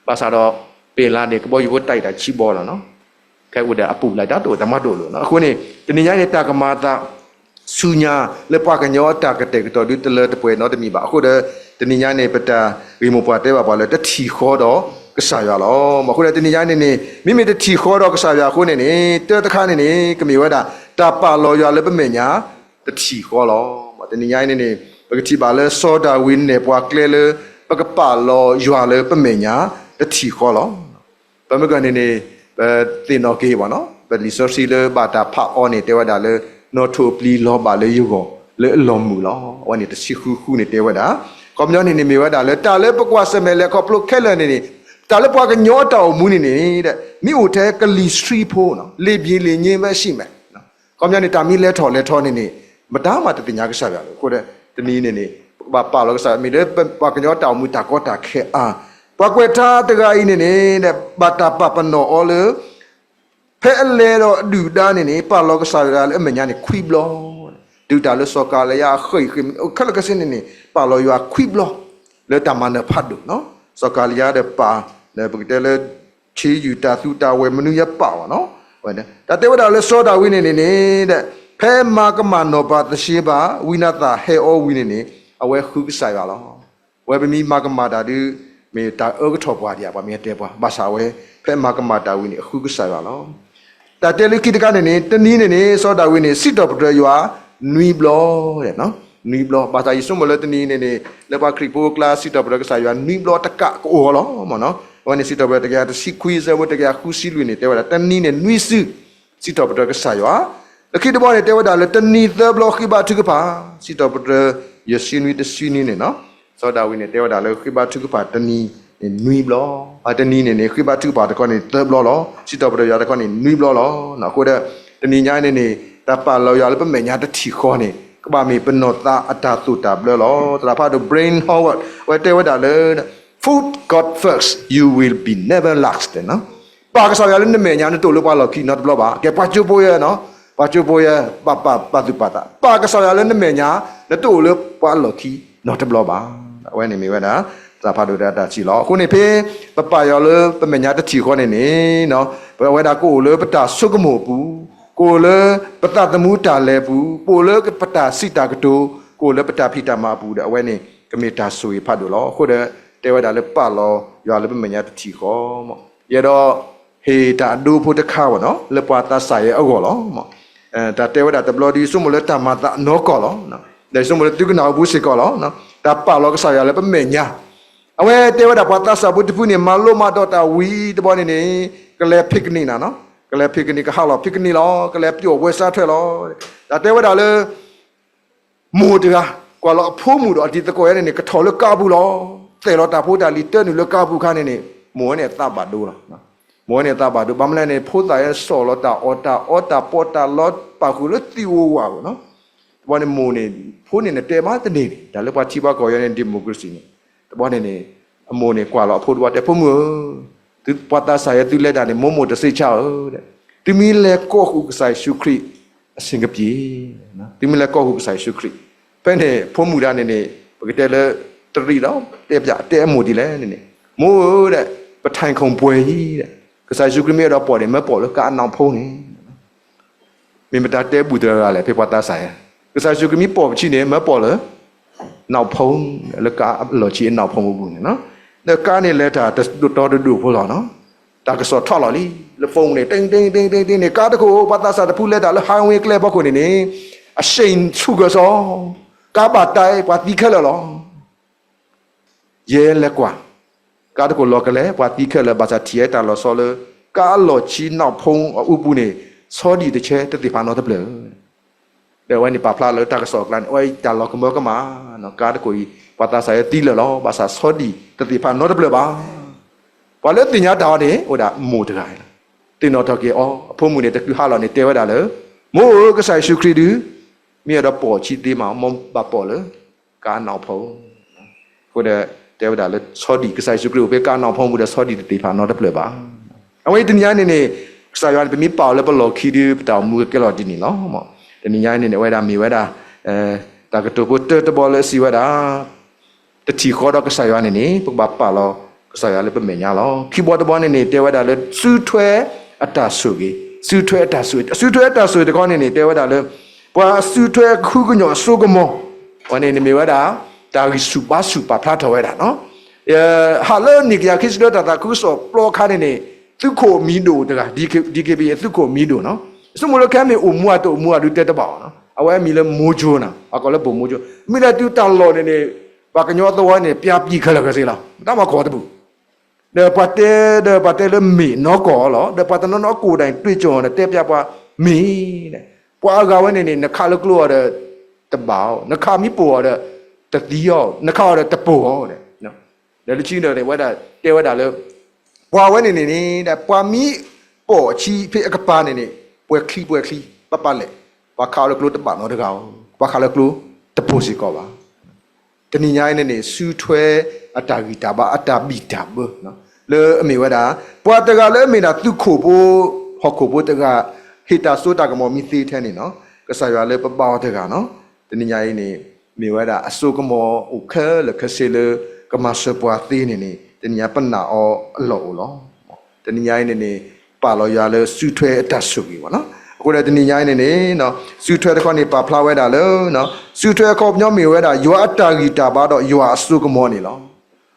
ဘၣ်ဆၣ်ဒီး ပ့ၤလါန့ၣ် ကဘီယူၤဖိတၢ်အံၤတၢ်ဆံဘီလီၤနီၤ, ခဲအိၣ်ဒီးအပူၤလၢတၢ်တအိၣ်တၢ်မၤတအိၣ်လိာ်နီၤ. အဃိန့ၣ် တနံၤညါန့ၣ် တၢ်ကမၤသး ဆူညါလၢပှၤကညီအတၢ်ကတဲာ်ကတီၤဒုတလၢတပှဲၤနီတမံၤဘၣ်. အဃိဒီး တနံၤညါန့ၣ် ပတၢ်ဂ့ၢ်မိၢ်ပှၢ်တဲဘၣ်ပှၤလၢတထံၣ်ဃီဒီးကစၢ်ယွၤလီၤ. အဃိဒီးတနံၤညါန့ၣ်န့ၣ် မ့မ့ၢ်တထံၣ်ဃီဒီးကစၢ်ယွၤအဃိန့ၣ်န့ၣ် တၢ်တခါန့ၣ်န့ၣ် ကမ့ၢ်ဝဲဒၣ် တၢ်ပာ်လီၤယွၤလၢပမဲာ်ညါ တထံၣ်ဃီလီၤ. တနံၤညါအံၤန့ၣ်န့ၣ် ပကထံၣ်ဘၣ်လၢစီၤဒၤဝံးနဲၣ်ပှၤကျဲလၢ ပကပာ်လီၤယွၤလၢပမဲာ်ညါ တထံၣ်ဃီလီၤ. ပမ့ၢ်ကွၢ်န့ၣ်န့ၣ် ပသ့ၣ်နီၣ်က့ၤဘၣ်နီၤ, ပလံာ်စီဆှံလၢဘၣ်တၢ်ဖးအီၤန့ၣ် တဲဝဲဒၣ်လၢ နီၣ်ထိၣ်အပျံၤလီၤဘၣ်လၢယဂီၢ် လၢအလီၢ်မုာ်လီၤ. အဝဲန့ၣ်တဆံဃုဃုန့ၣ်တဲဝဲဒၣ်, ခီပညီန့ၣ်န့ၣ်မ့ၢ်ဝဲဒၣ်လၢတၢ်လၢပကွၢ်ဆၢၣ်မဲာ်လဲၤခီဖျိခဲလၢာ်န့ၣ်န့ၣ် တၢ်လၢပှၤကညီအတၢ်အိၣ်မူန့ၣ်န့ၣ် မ့ၢ်အိၣ်ထဲကလံၤဆှံဖိနီၤ, လ့ၣ်ဘျ့လ့ၣ်ည့ဘၣ်ဆံးမဲာ် ခီပညီန့ၣ် တၢ်မ့ၢ်လဲၤထီၣ်လဲၤထီန့ၣ်န့ၣ် မတၤမးတသ့ၣ်ညါကစၢ်ယွၤလီၤ. အဃိဒီး တနံၤန့ၣ်န့ၣ် ပကဘၣ်ပာ်လီၤကစၢ်ယွၤ မ့ၢ်လၢပှၤကညီတၢ်အိၣ်မူတၢ်ကီတၢ်ခဲအါ, ပှၤကွဲးထါတဂၤအံၤန့ၣ်န့ၣ် ဘၣ်တၢ်ပာ်ပနီၣ်အီၤလၢ ဖဲအလဲၤဒီးအဒုၣ်အဒါန့ၣ်န့ၣ် ပာ်လီၤကစၢ်ယွၤလၢအမဲာ်ညါန့ၣ်ခွံဘျီ, တုၤတၢ်လၢစီၤကၤလံယါအဃ့ၢ်ဃ့ၢ်ခဲလၢာ်ခဲဆ့န့ၣ်န့ၣ် ပာ်လီၤယွၤခွံဘျီ လၢတၢ်မၤနၢၤဖးဒိၣ်နီၤ, စီၤကၤလံယါဒီးပာ် ပကတဲလၢ ခ့ယုၢ်တၢ်သူတၢ်ဝဲၢ်မနုၤယဲပာ်အီၤနီၤ, တၢ်တဲဝဲဒၣ်လၢစီၤဒၤဝံးန့ၣ်န့ၣ်န့ၣ် ဖဲမၤကမၣ်နီၢ်ပၤသရှ့ဘၤ ဝံနၤသၣ်ဟဲအီၤဝံၤန့ၣ်န့ၣ် အဝဲဃုကစၢ်ယွၤလီၤ. အဝဲပမ့ၢ်မၤကမၣ်တၢ်ဒုး မ့ၢ်တၢ်အၢကထီၣ်ပှၤဒံးဧါ ပှၤမ့ၢ်တဲပှၤ ဘၣ်ဆၣ်ဝဲ ဖဲမၤကမၣ်တၢ်ဝံၤန့ၣ် အဃုကစၢ်ယွၤလီၤ. တၢ်တဲလၢခံတခါန့ၣ်န့ၣ် တနံၤန့ၣ်န့ၣ် စီၤဒၤဝံးန့ၣ် စံးထီၣ်ပတြၢၤယွၤ နွံဘျီ, နွံဘျီ, ဘၣ်ဆၣ်ယဆိကမိၣ်လၢတနံၤန့ၣ်န့ၣ် လၢပှၤခရံာ်ဖိအကျါ စံးထီၣ်ပတြၢၤကစၢ်ယွၤ နွံဘျီတကးကအိၣ်အီၤလီၤမ့ၢ်နီၤ, အဝဲန့ၣ်စံးထီၣ်ပတြၢၤတကယၤတဆံခွံ ဆၢဖိတကယၤဃုဆံလွံၢ်န့ၣ် တဲဝဲဒၣ် တနံၤန့ၣ်နွံစု စံးထီၣ်ပတြၢၤကစၢ်ယွၤ, လၢခံတဘျီန့ၣ် တဲဝဲဒၣ်လၢတနံၤသၢဘျီဃ့ဘါထုကဖၣ်, စံးထီၣ်ပတြၢၤယဲၢ်ဆံနွံတဆံနွံန့ၣ်နီၤ, စီၤဒၤဝံးန့ၣ် တဲဝဲဒၣ်လၢဃ့ဘါထုကဖၣ်တနံၤန့ၣ်နွံဘျီ, အတနံၤန့ၣ်န့ၣ် ဃ့ဘါထုကဖၣ်တခီန့ၣ်သၢဘျီလီၤ. စံးထီၣ်ပတြၢၤယွၤတခီန့ၣ်နွံဘျီလီၤ. အဃိဒီး တနံၤညါန့ၣ်န့ၣ် တၢ်ပာ်လီၤယွၤလၢပမဲာ်ညါတထံၣ်ဃီန့ၣ် ကဘၣ်မ့ၢ်ပနီၢ်သးအတၢ်သိၣ်တၢ်ဘျၢလီၤ. သရၣ်ဖးဒိၣ် Brian Howard အဝဲတဲဝဲဒၣ်လၢ Put God first, you will be never last နီၤ. ပာ်ကစၢ်ယွၤလၢနမဲာ်ညါ နတအိၣ်လၢပှၤလီၢ်ခံနီတဘျီဘၣ်. ကဲပှၤကၠိဖိယဲနီၤ, ပှၤကၠိဖိယဲ ပာ်ပာ်ပာ်သူၣ်ပာ်သး, ပာ်ကစၢ်ယွၤလၢနမဲာ်ညါ နတအိၣ်လၢပှၤလီၢ်ခံနီတဘျီဘၣ်. အဝဲန့ၣ်မ့ၢ်ဝဲဒၣ် သရၣ်ဖးဒိၣ်တၢ်စံးလီၤ. အဃိန့ၣ်ဖဲ ပပာ်ယွၤလၢပမဲာ်ညါတထံၣ်ဃီန့ၣ်န့ၣ် ပဝဲဒၣ်ကအိၣ်လၢပတၢ်ဆိကမိၣ်အပူၤ, ကအိၣ်လၢပသးသမူတၢ်လဲၤအပူၤ, ကအိၣ်လၢပတၢ်စံးတၢ်ကတိၤ, ကအိၣ်လၢပတၢ်ဖံးတၢ်မၤအပူၤဒီး အဝဲန့ၣ် ကမ့ၢ်တၢ်ဆိၣ်ဂ့ၤဖးဒိၣ်လီၤ. အဃိဒီး တဲဝဲဒၣ်လၢပာ်လီၤယွၤလၢပမဲာ်ညါတထံၣ်ဃီ, ယအဲၣ်ဒိးဟ့ၣ်တၢ်အဒိဖိတခါဝဲနီၤ လၢပှၤသးစၢ်ယဲအဂီၢ်လီၤ. တၢ်တဲဝဲဒၣ်တဘျီဒီး ယဆိကမိၣ်လၢတၢ်မၤသးနီၢ်ကီၢ်လီၤ. ဒီးယဆိကမိၣ်လၢသုကနၣ်အပူၤစ့ၢ်ကီးလီၤ. တၢ်ပာ်လီၤကစၢ်ယွၤလၢပမဲာ်ညါ, အဝဲတဲဝဲဒၣ်ပှၤသးစၢ်ဖိတဖုန့ၣ် မၤလိမၤဒိးတၢ်ဝံၤတဘျီန့ၣ်န့ၣ် ကလဲၤ picnic နၤနီၤ, ကလဲၤ picnic ကဟးလီၤ picnic လီၤ, ကလဲၤပျီၣ်ဝဲဆါထွဲလီၤ. တၢ်တဲဝဲဒၣ်လၢ မိၢ်တဂၤ ကွၢ်လီၤအဖိမုၣ်ဒီးအတံၤသကိးယဲန့ၣ်န့ၣ် ကထီၣ်လၢကါပူၤလီၤ. သဲးလီၤတၢ်ဖိတၢ်လံၤ တၢနုာ်လၢကါပူၤခါန့ၣ်န့ၣ် မိၢ်ဝဲန့ၣ်အသးဘၣ်ဒိလီၤ. မိၢ်ဝဲန့ၣ်အသးဘၣ်ဒိ ဘၣ်မနုၤလဲၣ်န့ၣ် ဖိသၣ်ယဲစီၣ်လီၤတၢ်အီၣ်တၢ်အီတၢ်ပီးတၢ်လီ ပာ်ဃုာ်လၢသံၣ်ဧိၤဝၣ်ဧိၤနီၤ. တဘျီန့ၣ်မိၢ်န့ၣ် ဖိန့ၣ်နတဲမးတန့ၢ်န့ၣ် တၢ်လၢပှၤထံပှၤကီၢ်ယဲန့ၣ် democracy န့ၣ်, တဘျီန့ၣ်န့ၣ် အမိၢ်န့ၣ်ကွၢ်လီၤအဖိတဘျီတဲ ဖိမုၣ်ဧၢ, သုပှၤသးစၢ်ယဲသုလဲၤတၢ်န့ၣ် မိၢ်မိၢ်တသ့ဆါဧၢ, သုမ့ၢ်လဲၤကိးဃုာ်ကစၢ်ယ့ၣ်ၡူးခရံာ် အဆင်ကပြေ, သုမ့ၢ်လဲၤကိးဃုာ်ကစၢ်ယ့ၣ်ၡူးခရံာ်, ဖဲန့ၣ်ဖိမုၣ်တဂၤန့ၣ်န့ၣ် ပကတဲလၢ တရံးဒီး တဲပျးတဲအမိၢ်ဒ်လဲၣ်န့ၣ်န့ၣ်, မိၢ်ဧၢဒီး ပထံၣ်ခုံပှဲၤယံၤဒီး ကစၢ်ယ့ၣ်ၡူးခရံာ်မ့ၢ်အဲၣ်ဒိးပိာ်န့ၣ် မၢပိာ်လၢကါအနီၣ်ဖီန့ၣ် မ့ၢ်မတၤတဲဘူၣ်တဂၤလဲၣ် ဖဲပှၤသးစၢ်ယဲ, ကစၢ်ယ့ၣ်ၡူးခရံာ်မ့ၢ်ပိာ်ပခံန့ၣ် မၢပိာ်လၢ နီၣ်ဖီ လၢကါအလီၢ်ဆံးအနီၣ်ဖီပူၤန့ၣ်, ဒီးကါန့ၣ်လဲၤတၢ်တဒိၣ်တီတဒိၣ်ဖိလီၤနီၤ, တၢ်ကစီၣ်ထီၣ်လီၤလံ လၢ phone န့ၣ် တ့ၢ်တ့ၢ်တ့ၢ်တ့ၢ်တ့ၢ်န့ၣ် ကါတခိၣ် ပှၤသးစၢ်တဖုလဲၤတၢ်လၢ highway ကျဲဖီခိၣ်န့ၣ်န့ၣ် အရှိန်ဆူၣ်ကစီၣ်, ကါဘၣ်တၢ် ပှၤသံခဲလၢာ်လီၤ. ယဲလဲၤကွၢ် ကါတခိၣ်လီၤကလဲာ် ပှၤသံခဲလၢာ် ဘၣ်ဆၣ်ထံၣ်ဝဲတၢ်လီၤဆီလၢ ကါအလီၢ်ဆံးနီၣ်ဖီအအူပူၤန့ၣ် ဆီဒံၣ်တဆဲတသ့ၣ်ဖးနီတဖျၢၣ်. ဒီးအဝဲန့ၣ်ပာ်ဖျါလၢတၢ်ကစီၣ်အကျါန့ၣ် အဝဲအံၤတၢ်လီၤကမၢကမၣ်, ကါတခိၣ်အံၤ ပှၤသးစၢ်ယဲသံလၢာ်လီၤ, ဘၣ်ဆၣ်ဆီဒံၣ်တသ့ၣ်ဖးနီတဖျၢၣ်ဘၣ်. ပှၤလၢသ့ၣ်ညါတၢ်အီၤန့ၣ် အိၣ်ဒၣ်မိၢ်တဂၤအံၤလီၤ. သ့ၣ်နီၣ်ထီၣ်က့ၤအီၤ အဖိမုၣ်န့ၣ် တချုးဟးလီၤန့ၣ် တဲဝဲဒၣ်လၢ မိၢ်ဧၢ ကစၢ်ယ့ၣ်ၡူးခရံာ်ဒုး မ့ၢ်အဲၣ်ဒိးပိာ်အခံသ့မး မ်ဘၣ်ပိာ်လၢ ကါနီၣ်ဖီ အဃိဒီး တဲဝဲဒၣ်လၢဆီဒံၣ် ကစၢ်ယ့ၣ်ၡူးခရံာ်အိၣ်ဖဲကါနီၣ်ဖီပူၤဒီး ဆီဒံၣ်တသ့ၣ်ဖးနီတဖျၢၣ်ဘၣ်. အဝဲအံၤတနံၤညါန့ၣ်န့ၣ် ကစၢ်ယွၤန့ၣ် ပမ့ၢ်ပာ်အီၤလၢပလီၢ်ခံဒီး ပတၢ်အိၣ်မူကကဲလီၤဒ်န့ၣ်လီၤ. တနံၤညါန့ၣ်န့ၣ် အဝဲဒၣ်မ့ၢ်ဝဲဒၣ် တၢ်ကတိၤဖိတၢတဘီလၢအစံးဝဲဒၣ် တထံၣ်ဃီဒီးကစၢ်ယွၤန့ၣ်န့ၣ် ပကဘၣ်ပာ်လီၤကစၢ်ယွၤလၢပမဲာ်ညါလီၤ. ခံဘီတဘီန့ၣ်န့ၣ် တဲဝဲဒၣ်လၢ စုထွဲအတၢ်ဆိၣ်ဂ့ၤ, စုထွဲအတၢ်ဆိၣ်ဂ့ၤ, စုထွဲအတၢ်ဆိၣ်ဂ့ၤတခီန့ၣ်န့ၣ် တဲဝဲဒၣ်လၢ ပှၤစုထွဲဃုကညီၢ်အစိကမီၤ, အဝဲန့ၣ်န့ၣ်မ့ၢ်ဝဲဒၣ် တၢ်ဂံၢ်ဆူၣ်ဘါဆူၣ်ပာ်ဖျါထီၣ်ဝဲဒၣ်နီၤ. ဟးလၢနံၣ်ကယၤခံဆံလၢတၢ်သးခုကစီၣ်ပျီခါန့ၣ်န့ၣ် သုးခိၣ်မံၤဒိၣ်တဂၤ DKBA သုးခိၣ်မံၤဒိၣ်နီၤ. ယဆိကမိၣ်လၢခဲမ့ၢ်အိၣ်မူအတအိၣ်မူအဒုးတဲတဘၣ်အီၤနီၤ. အဝဲမံၤလၢ မိကၠိ နီၤ, ပှၤကိးလၢဘိၣ်မိကၠိ. မ့ၢ်လၢတုၤတၢ်လီၢ်န့ၣ်န့ၣ် ပှၤကညီသဝီန့ၣ် ပျါပျံၤခဲလၢာ်ခဲဆ့လီၤ. တၢ်မၤကီၢ်တဘူၣ် ဒီးပှၤတဲ ဒီးပှၤတဲလၢမ့ၢ်နီၢ်ကီၢ်လီၤ. ဒီးပှၤတနီၤနီၤကိးဒၣ်တွ့ကၠီၤဒီးတဲပျးပှၤမ့ၢ်န့ၣ် ပှၤအဂၤဝဲန့ၣ်န့ၣ် နခးလၢကျိအီၤဒီး တဘၣ်အီၤ, နခးမံပိာ်အီၤဒီး တသံအီၤ, နခးအီၤဒီးတပိာ်အီၤဒီး လၢတဆံဒီးဝဲဒၣ် တဲဝဲဒၣ်လၢ ပှၤဝဲန့ၣ်န့ၣ်န့ၣ် ဒီးပှၤမံပိာ်အခံဖဲအကပၤန့ၣ်န့ၣ် ပှဲၤချံပှဲၤချံ ပပာ်လဲၣ်, ပှၤခးအီၤလၢကျိတဘၣ်နီတဂၤအီၤ, ပှၤခးလၢကျိတပိာ်စ့ၢ်ကီးဘၣ်. တနံၤညါအံၤန့ၣ်န့ၣ် စုထွဲအတၢ်ဂံၢ်တၢ်ဘါ အတၢ်ဘံၣ်တၢ်ဘၢ လၢအမ့ၢ်ဝဲဒၣ် ပှၤတဂၤလၢအမ့ၢ်ဒၣ်သုးခိၣ်ဖိ ဟီၣ်ခိၣ်ဖိတဂၤ ဟ့ၣ်တၢ်စိတၢ်ကမီၤမ့ၢ်သ့ထဲန့ၣ်နီၤ ကစၢ်ယွၤလၢပဘါအီၤတဂၤနီၤ တနံၤညါအံၤန့ၣ် မ့ၢ်ဝဲဒၣ်အစိကမီၤအိၣ်ခဲလၢာ်ခဲဆ့လၢ ကမၤစၢၤပှၤသ့န့ၣ်န့ၣ် တနံၤညါပနာ်အီၤအလီၢ်အိၣ်လီၤ. တနံၤညါအံၤန့ၣ်န့ၣ် ပာ်လီၤယွၤလၢစုထွဲအတၢ်ဆိၣ်ဂ့ၤဘၣ်နီၤ. အဃိဒီးတနံၤညါအံၤန့ၣ်န့ၣ် စုထွဲတခီန့ၣ် ပာ်ဖျါဝဲဒၣ်လၢ စုထွဲအခီပညီမ့ၢ်ဝဲဒၣ် ယွၤအတၢ်ဂံၢ်တၢ်ဘါဒီးယွၤအစိကမီၤန့ၣ်လီၤ.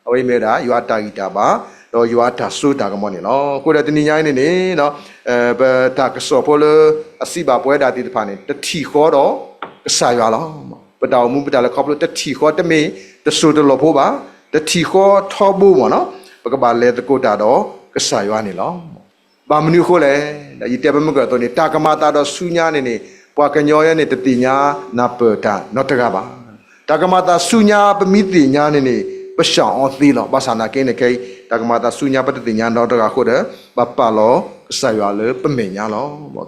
အဝဲအံၤမ့ၢ်ဝဲဒၣ် ယွၤအတၢ်ဂံၢ်တၢ်ဘါ ဒီးယွၤအတၢ်စိတၢ်ကမီၤန့ၣ်လီၤ. အဃိဒီးတနံၤညါအံၤန့ၣ်န့ၣ် ပတၢ်ကစီၣ်ဖိလၢအစံးဘၣ်ပဝဲဒၣ်သ့ၣ်တဖၣ်န့ၣ် တထံၣ်ဃီဒီးကစၢ်ယွၤလီၤ. ပတၢ်အိၣ်မူပတၢ်လဲၤခီဖျိတထံၣ်ဃီတမ့ၢ်တစိၢ်တလီၢ်ဖိဘၣ်, တထံၣ်ဃီထီဘိမ့ၢ်နီၤ, ပကဘၣ်လဲၤသကိးတၢ်ဒီးကစၢ်ယွၤန့ၣ်လီၤ. ဘၣ်မနုၤအဃိလဲၣ်, ယတဲပမ့ၢ်ကၢၢ်အသိးန့ၣ် တၢ်ကမၤအသးဒီးဆူညါန့ၣ်န့ၣ် ပှၤကညီယဲန့ၣ် တသ့ၣ်ညါနၢ်ပၢၢ်တၢ်နီတဂၤဘၣ်. တၢ်ကမၤသးဆူညါပမ့ၢ်သ့ၣ်ညါန့ၣ်န့ၣ် ပဆှၢအီၤသ့လီၤ. ဘၣ်ဆၣ်သနာ်က့န့ၣ် ခဲအံၤ တၢ်ကမၤသးဆူညါပတသ့ၣ်ညါနီတဂၤအဃိဒီး ဘၣ်ပာ်လီၤကစၢ်ယွၤလၢပမဲာ်ညါလီၤ.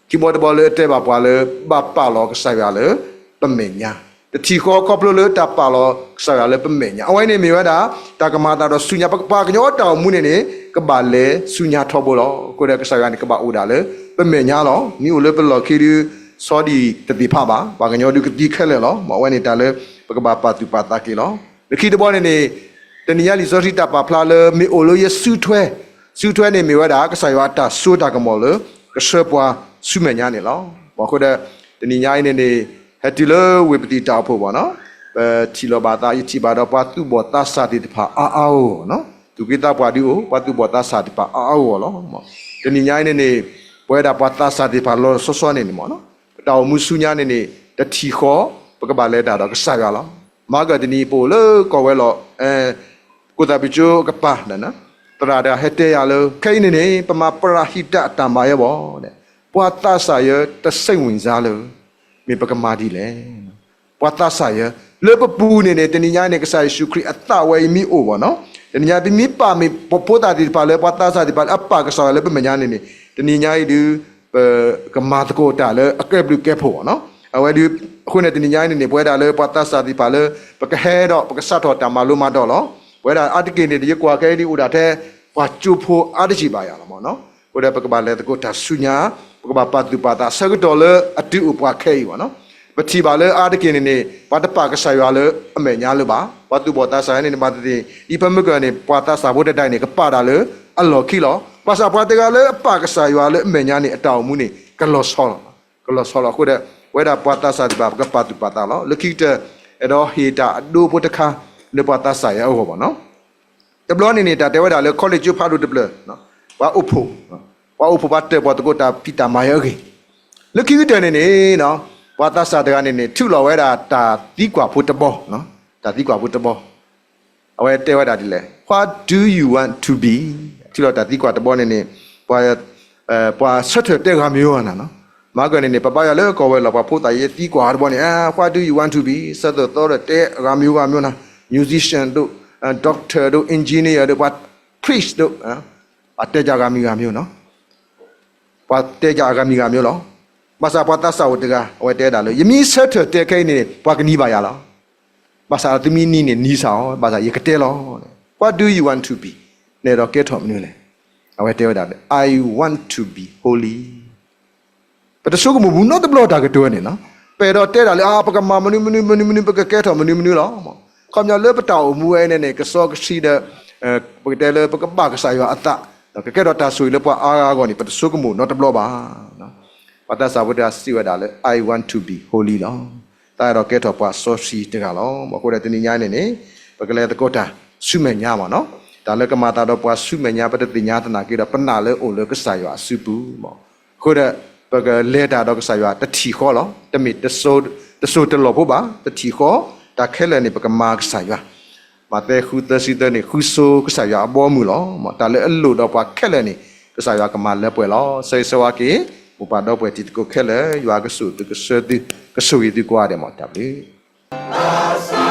ခံဘီတဘီလၢအတဲဘၣ်ပှၤလၢ ဘၣ်ပာ်လီၤကစၢ်ယွၤလၢပမဲာ်ညါ, တထံၣ်ဃီခီဖျိလၢတၢ်ပာ်လီၤကစၢ်ယွၤလၢပမဲာ်ညါ. အဝဲန့ၣ်မ့ၢ်ဝဲဒၣ် တၢ်ကမၤသးဒီးဆူညါ ပှၤကညီတၢ်အိၣ်မူန့ၣ်န့ၣ် ကဘၣ်လဲၤဆူညါထီဘိလီၤ. အဃိဒီးကစၢ်ယွၤန့ၣ် ကဘၣ်အိၣ်ဒၣ်လၢပမဲာ်ညါလီၤ. မ့ၢ်အိၣ်လၢပလီၢ်ခံဒုး ဆီဒံၣ်တသ့ၣ်တဖၣ်ဘၣ်, ပှၤကညီဒုးကသံခဲလၢာ်လီၤ. အဝဲန့ၣ်တၢ်လၢပကဘၣ်ပာ်သူၣ်ပာ်သးက့ၤလီၤ. လၢခံတဘီန့ၣ်န့ၣ် တနံၤညါလံာ်စီဆှံတၢ်ပာ်ဖျါလၢမ့ၢ်အိၣ်လၢယစုထွဲ, စုထွဲန့ၣ်မ့ၢ်ဝဲဒၣ် ကစၢ်ယွၤအတၢ်စိတၢ်ကမီၤလၢ ကဆှၢပှၤဆူမဲာ်ညါန့ၣ်လီၤ. အဃိဒီး တနံၤညါအံၤန့ၣ်န့ၣ် ဟဲတုၤလၢဝ့ၢ်ပသံၣ်တၢ်အိၣ်ဖှိၣ်ဘၣ်နီၤ, ပထံၣ်လိာ်ဘၣ်သး ယထံၣ်ဘၣ်ဒီးပှၤသူၣ်ဘီၣ်သးစၢ်သ့ၣ်တဖၣ်အါအါဂီၢ်ဂီၢ်နီၤ, သူၣ်က့သးပှၢ်ဒုးအိၣ် ပှၤသူၣ်ဘီၣ်သးစၢ်သ့ၣ်တဖၣ်အါအါဂီၢ်ဂီၢ်လီၤ. တနံၤညါအံၤန့ၣ်န့ၣ် ပဝဲဒၣ်ပှၤသးစၢ်သ့ၣ်တဖၣ်လီၤလီၤဆီဆီန့ၣ်န့ၣ်မ့ၢ်နီၤ, ပတၢ်အိၣ်မူဆူညါန့ၣ်န့ၣ် တထံၣ်ဃီ ပကဘၣ်လဲၤတၢ်ဒီးကစၢ်ယွၤလီၤ. မၤကၢၢ်တနံၤပအိၣ်လၢကီၢ်ဝဲၤလီၢ် ကိၣ်သၣ်ပၢၢ်ကၠိအကပၤ သရၣ်တဂၤဟဲတဲယၤလၢ ခဲအံၤန့ၣ်န့ၣ် ပမၤပရၤဟံးတၢ်အတၢ်မၤယဲဘၣ်ဒီး ပှၤသးစၢ်ယဲတစိတ်ဝင်စားလၢ မ့ၢ်ပကမၤဒ်လဲၣ်. ပှၤသးစၢ်ယဲ လၢပပူၤန့ၣ်န့ၣ် တနံၤညါန့ၣ် ကစၢ်ယ့ၣ်ၡူးခရံာ်အသးဝဲအံၤမ့ၢ်အိၣ်ဘၣ်နီၤ, တနံၤညါ ပမ့ၢ်ပာ်မ့ၢ်ပဖိသၣ်သ့ၣ်တဖၣ်လၢ ပှၤသးစၢ်သ့ၣ်တဖၣ်လၢအပာ်ကစၢ်ယွၤလၢပမဲာ်ညါန့ၣ်န့ၣ် တနံၤညါအံၤဒုး ပကမၤသကိးတၢ်လၢအကဲဘျုးကဲဖှိၣ်ဘၣ်နီၤ. အဝဲဒုး အဃိန့ၣ် တနံၤညါအံၤန့ၣ်န့ၣ် ပဝဲဒၣ်လၢပှၤသးစၢ်သ့ၣ်တဖၣ်လၢ ပကဟဲဒီးပကစးထီၣ်တၢ်မၤလိမၤဒိးလီၤ. ပဝဲဒၣ်အါတက့ၢ်န့ၣ် ယကွၢ်ခဲအံၤဒုးအိၣ်ဒၣ်ထဲ ပှၤကၠိဖိအါတက့ၢ်ဘၣ်ယၤလီၤမ့ၢ်နီၤ. အဃိဒီးပကဘၣ်လဲၤသကိးတၢ်ဆူညါ, ပကဘၣ်ပာ်သူၣ်ပာ်သးဆၢကတီၢ်လၢအတုၤအိၣ်ပှၤခဲအံၤဘၣ်နီၤ. ပထံၣ်ဘၣ်လၢအါတက့ၢ်န့ၣ်န့ၣ် ပှၤတပာ်ကစၢ်ယွၤလၢအမဲာ်ညါလၢၤဘၣ်. ပှၤသူၣ်ဘီၣ်သးစၢ်န့ၣ်န့ၣ် ဘၣ်သ့ၣ်သ့ၣ် အံၤဖဲမုၢ်ကၢၢ်န့ၣ် ပှၤသးစၢ်ဖိတဒၣ်အံၤန့ၣ် ကပာ်တၢ်လၢအလီၢ်ခံလီၤ. ဘၣ်ဆၣ်ပှၤတဂၤလၢအပာ်ကစၢ်ယွၤလၢအမဲာ်ညါန့ၣ် အတၢ်အိၣ်မူန့ၣ် ကလီၤဆီလီၤ, ကလီၤဆီလီၤ. အဃိဒီး ပဝဲဒၣ်ပှၤသးစၢ်သ့ၣ်တဖၣ် ပကပာ်သူၣ်ပာ်သးလီၤ. လၢခံကတၢၢ် အဲၣ်ဒိးဟ့ၣ်တၢ်အဒိဖိတခါ လၢပှၤသးစၢ်ယဲအဂီၢ်ဘၣ်နီၤ. တဘျီန့ၣ်န့ၣ် တၢ်တဲဝဲဒၣ်လၢ college ကၠိဖးဒိၣ်တဖျၢၣ်, ပှၤအိၣ်ဖှိၣ်, ပှၤအိၣ်ဖှိၣ်ပှၤတၢၣ်ပှၤသကိးတၢ်ဖံးတၢ်မၤယဲအဂ့ၢ်, လၢခံကတၢၢ်န့ၣ်န့ၣ် ပှၤသးစၢ်တဂၤန့ၣ်န့ၣ် ထုးလီၤဝဲဒၣ်တၢ်သံကွၢ်ဖိတဘီ, တၢ်သံကွၢ်ဖိတဘီ အဝဲတဲဝဲဒၣ်ဒ်လဲၣ်, What do you want to be? ထုးလီၤတၢ်သံကွၢ်တဘီန့ၣ်န့ၣ် ပှၤဆၢထၢၣ်တဲဂၤမ့ၢ်ဂ့ၤနၤနီၤ. မၤကၢၢ်န့ၣ်န့ၣ် ပဘၣ်ယွၤလၢကီၢ်ဝဲၤလီၢ် ပှၤဖိသၣ်ယဲသံကွၢ်တဘီန့ၣ် What do you want to be? ဆၢသိၣ်သီဒီးတဲဂၤမ့ၢ်ဂ့ၤမ့ၢ်ဂ့ၤနၤ, musician ဒိၣ်, doctor ဒိၣ်, engineer ဒိၣ်, ပှၤ priest ဒိၣ်, ပှၤတဲယၤဂၤမံၤဂၤမံၤနီၤ. ပှၤတဲယၤအဂၤမံၤဂၤမံၤလီၤ. ဘၣ်ဆၣ်ပှၤသးစၢ်အိၣ်တဂၤ အဝဲတဲဒၣ်လၢ ယမ့ၢ်ဆၢထၢၣ်တဲခဲအံၤန့ၣ် ပှၤကနံၤဘၣ်ယၤလီၤ. ဘၣ်ဆၣ်သုမ့ၢ်နံၤန့ၣ်နံၤစ့ၢ်အီၤ, ဘၣ်ဆၣ်ယကတဲလီၤ. What do you want to be? နအဲၣ်ဒိးကဲထီၣ်မနုၤလဲၣ်. အဝဲတဲဝဲဒၣ်လၢ I want to be holy. ပတဆိကမိၣ်ဘူးနီတဘျီတၢ်ကတိၤန့ၣ်နီၤ. ပအဲၣ်ဒိးတဲဒၣ်လၢ အါ ပကမၤမနုၤမနုၤမနုၤမနုၤ ပကကဲထီၣ်မနုၤမနုၤလီၤ. ခီပညီလၢပတၢ်အိၣ်မူဝဲန့ၣ်န့ၣ် ကစီကဆှံဒီး ပကတဲလၢပကဘၣ်ကစၢ်ယွၤအသး, ကကဲထီၣ်တၢ်ဆိၣ်ဂ့ၤလၢပှၤအါဂၤအဂီၢ်န့ၣ် ပတဆိကမိၣ်နီတဘျီဘၣ်. ပှၤသးစၢ်ဖိတဂၤစံးဝဲဒၣ်လၢ I want to be holy လီၤ. သးအဲၣ်ဒိးကဲထီၣ်ပှၤစီဆှံတဂၤလီၤ. အဃိဒီးတနံၤညါန့ၣ်န့ၣ် ပကလဲၤသကိးတၢ်ဆူမဲာ်ညါမ့ၢ်နီၤ. တၢ်လၢကမၤသးဒီးပှၤဆူမဲာ်ညါ ပတသ့ၣ်ညါသနာ်က့ဒီး ပနာ်လၢအိၣ်လၢကစၢ်ယွၤအစုပူၤမ့ၢ်. အဃိဒီး ပကလဲၤတၢ်ဒီးကစၢ်ယွၤတထံၣ်ဃီလီၤ. တမ့ၢ်တစိၤတလီၢ်ဖိဘၣ်, တထံၣ်ဃီ တၢ်ခဲလၢာ်န့ၣ် ပကမၤကစၢ်ယွၤ. မးသဲဃုသၢဆံသၢန့ၣ် ဃုဆိကစၢ်ယွၤအဘီအမုၢ်လီၤ. တၢ်လၢအလိၣ်ဒီးပှၤခဲလၢာ်န့ၣ် ကစၢ်ယွၤကမၤလၢပှဲၤလီၤ. ဆၢဂ့ၤဆၢဝါက့ၤ မိၢ်ပၢ်ဒီပုၢ်ဝဲၢ်တံၤသကိးခဲလၢာ်, ယွၤကဆိၣ်ဂ့ၤသုကဆှၢသု, ကဆိၣ်ဂ့ၤသုကိးဂၤဒဲးမ့ၢ် တၢ်ဘျုး